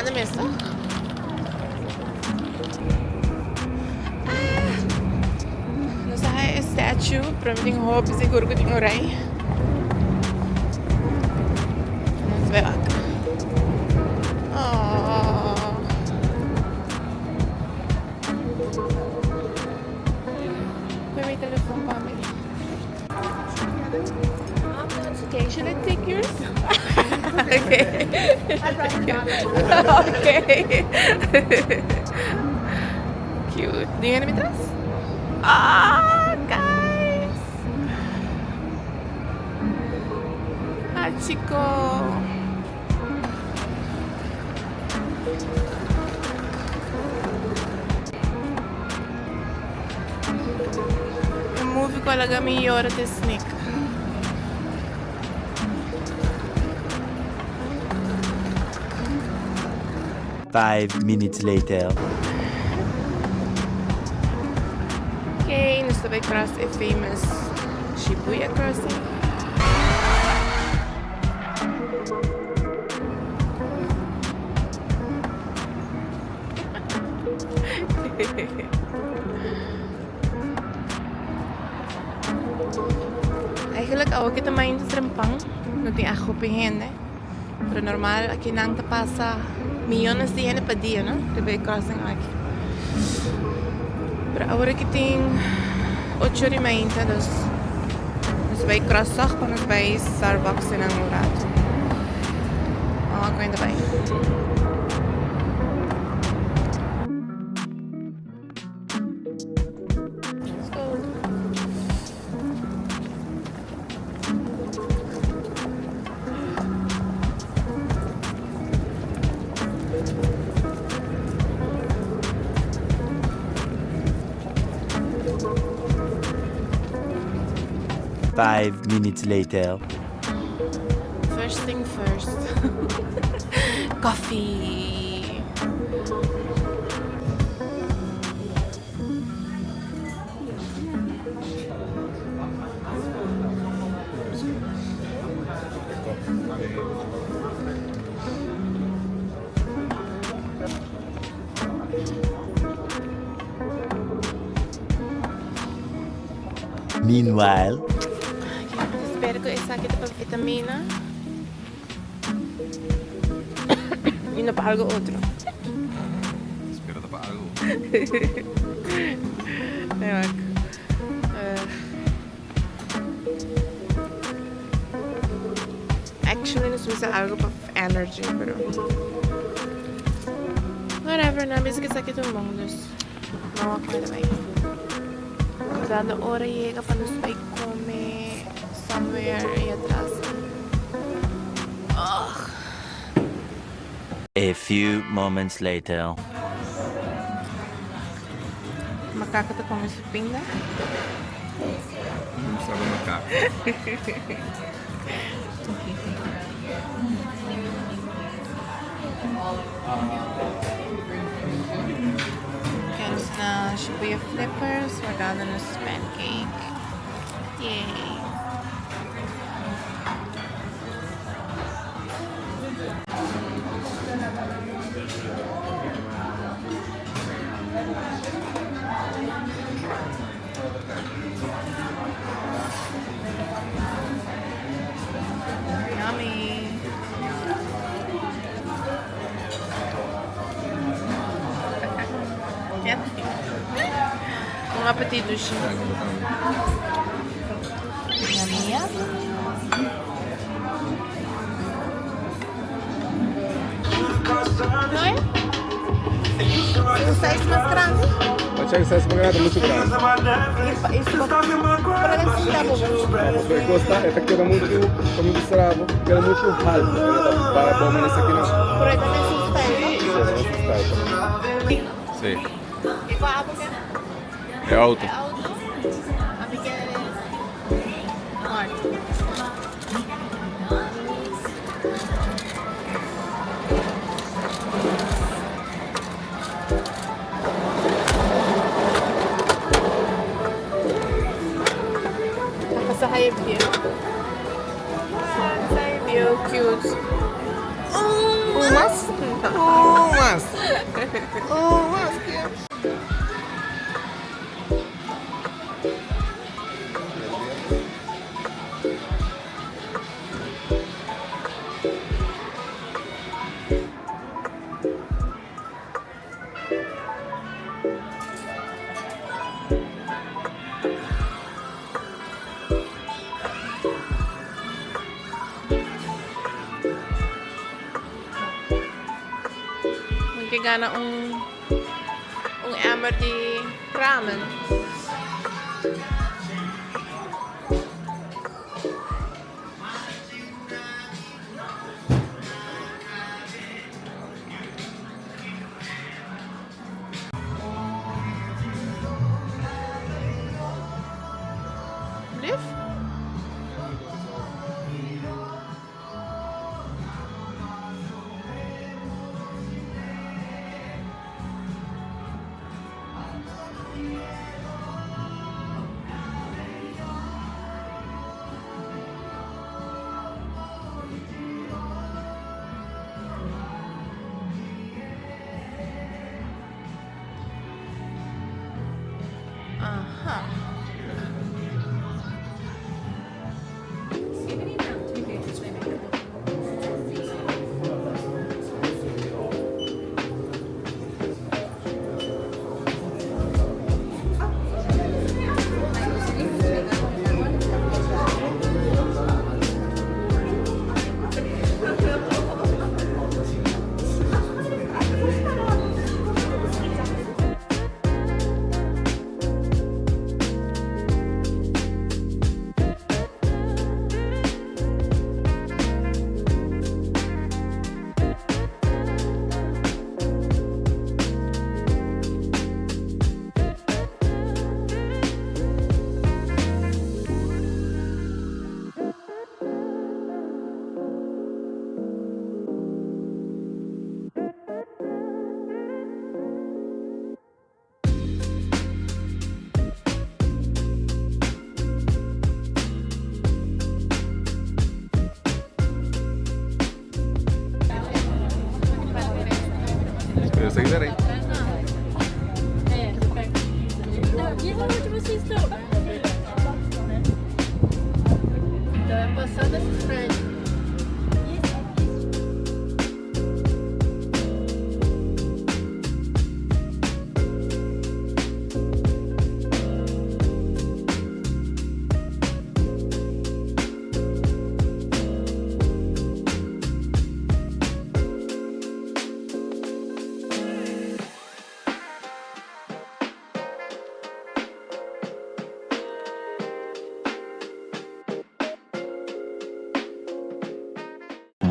grandi mes toch? Ah! Nos a haya e statue, pero mi tin hopi sigur ku tin un rei. Nos bai wak. Oh. Pon mi telefon pa mi. Okay, should I take yours? Okay. Okay. Cute. Do you mi tras? Ah, guys. Hachiko. E movie ku a laga mi yora ta e Snik. Five minutes later. Okay, nos ta bai cross e famous Shibuya crossing. Eigenlijk awo ki ta mainta trempan, no tin echt hopi hende. Pero normal aki nan ta pasa miyones di hende pa dia, no? Riba e crossing aki. Pero awor aki tin ocho ora y mainta, dus nos bai cross toch pa nos bai Starbucks nan un rato. Vamos a cuenta bai. Let's go. 5 minutes later. First thing first. Coffee. Meanwhile. Spero ku esaki ta pa vitamina y no pa algo otro. Spero ta pa algo. Actually nos mester algo pa energy pero whatever nan bisa ku esaki ta un bon dus nan wak manda bai. Dando ora yega pa nos bai come somewhere ei atras. Ugh. A few moments later. Macaco ta come su pinda. No sabe macaco. Queremos na Shibuya Flippers, guardado nos pancake. Yay! Yummy. Bon apetito, Dushi. Yummy, yummy. No e? Un size mas grandi. Pa check size mas grandi mucho grandi. Para den sinta bo mucho. Pasobra e kosta e ta keda mucho, pa mi bisa bo, keda mucho halto. E no ta para bo manera esaki no. Pero e ta den su style, no? Si, e ta den su style tambe. Si. Kiko abo ke? E auto. E auto? Ami ke Mart. Sa haya view. Sa haya view, cute. Un mas. Un mas. Un mas. Mi ke gana un un emmer di ramen. Lief? Aha.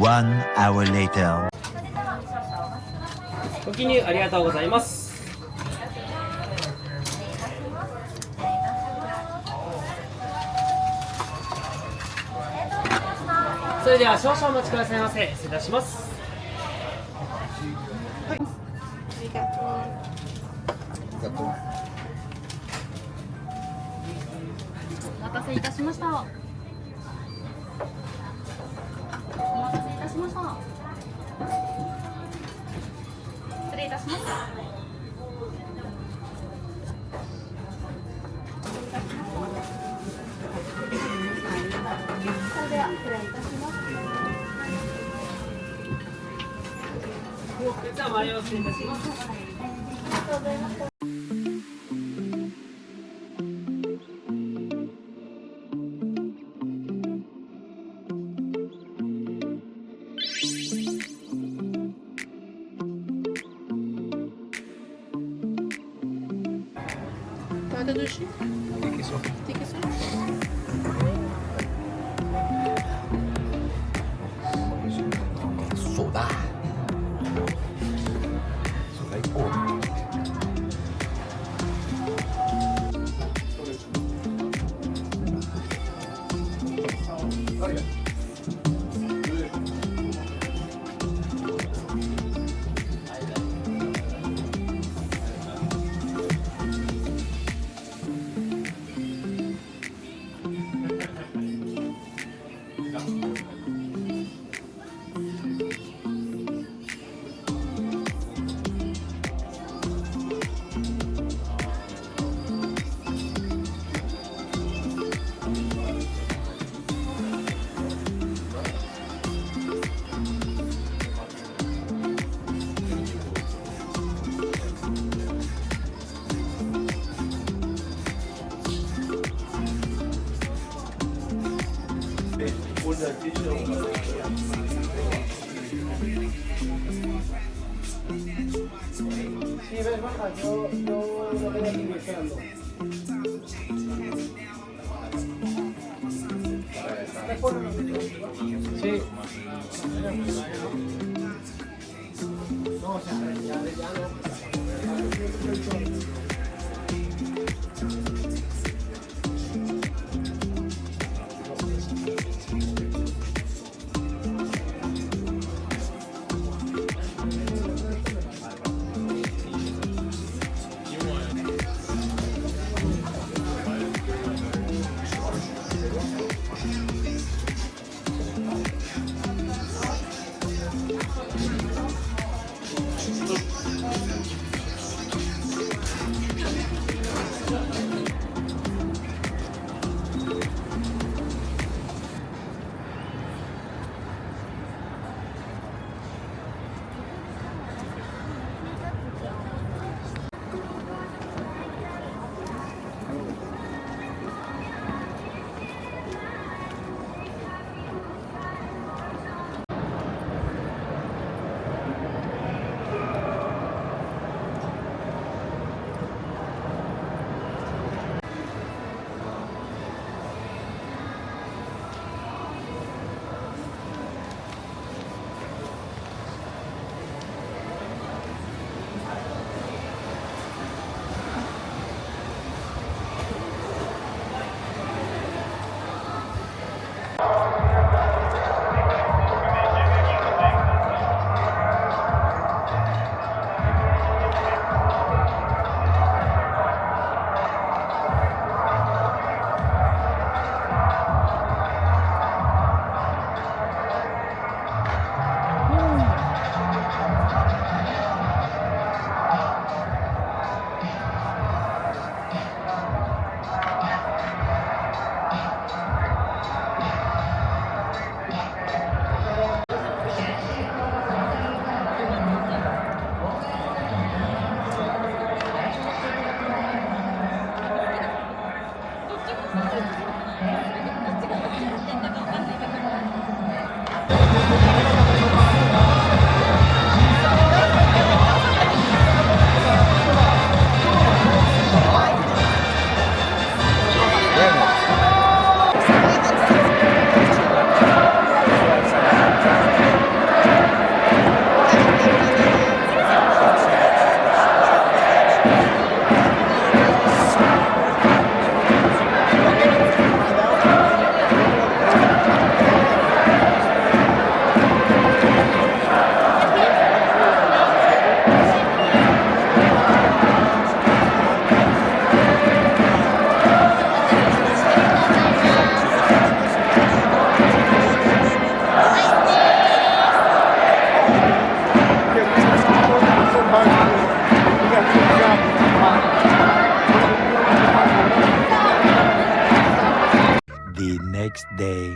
One hour later. ご記入ありがとうございます。それでは少々お待ちくださいませ。失礼いたします。ありがとう。お待たせいたしました。お待たせいたしました。失礼いたします。では前を失礼いたします。 Tata dushi? Tiki so. Tiki so. Soda. Soda y oro. The next day.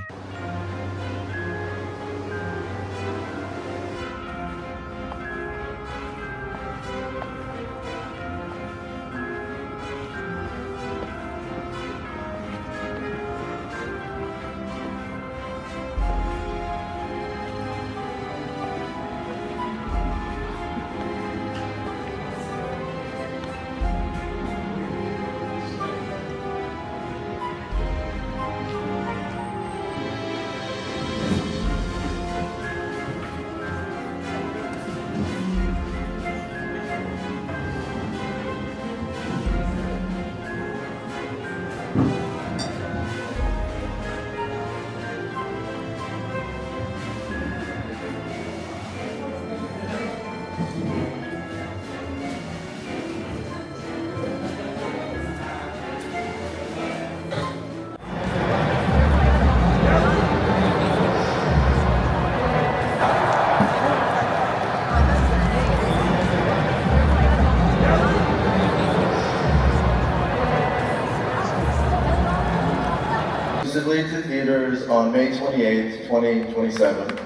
Exclusively to theaters on May 28th, 2027.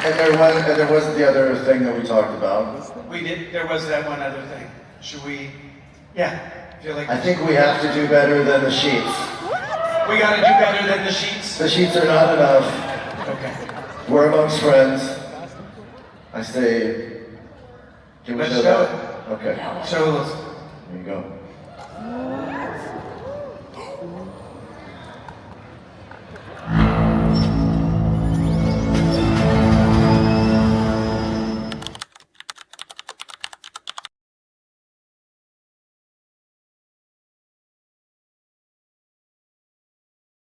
And there was, and there was the other thing that we talked about. We did, there was that one other thing. Should we Yeah. Feel like I think we have to do better than the sheets. we got to do better than the sheets. The sheets are not enough. Okay. We're amongst friends. I say, can we Let's show show that? Okay, Show those. there you go.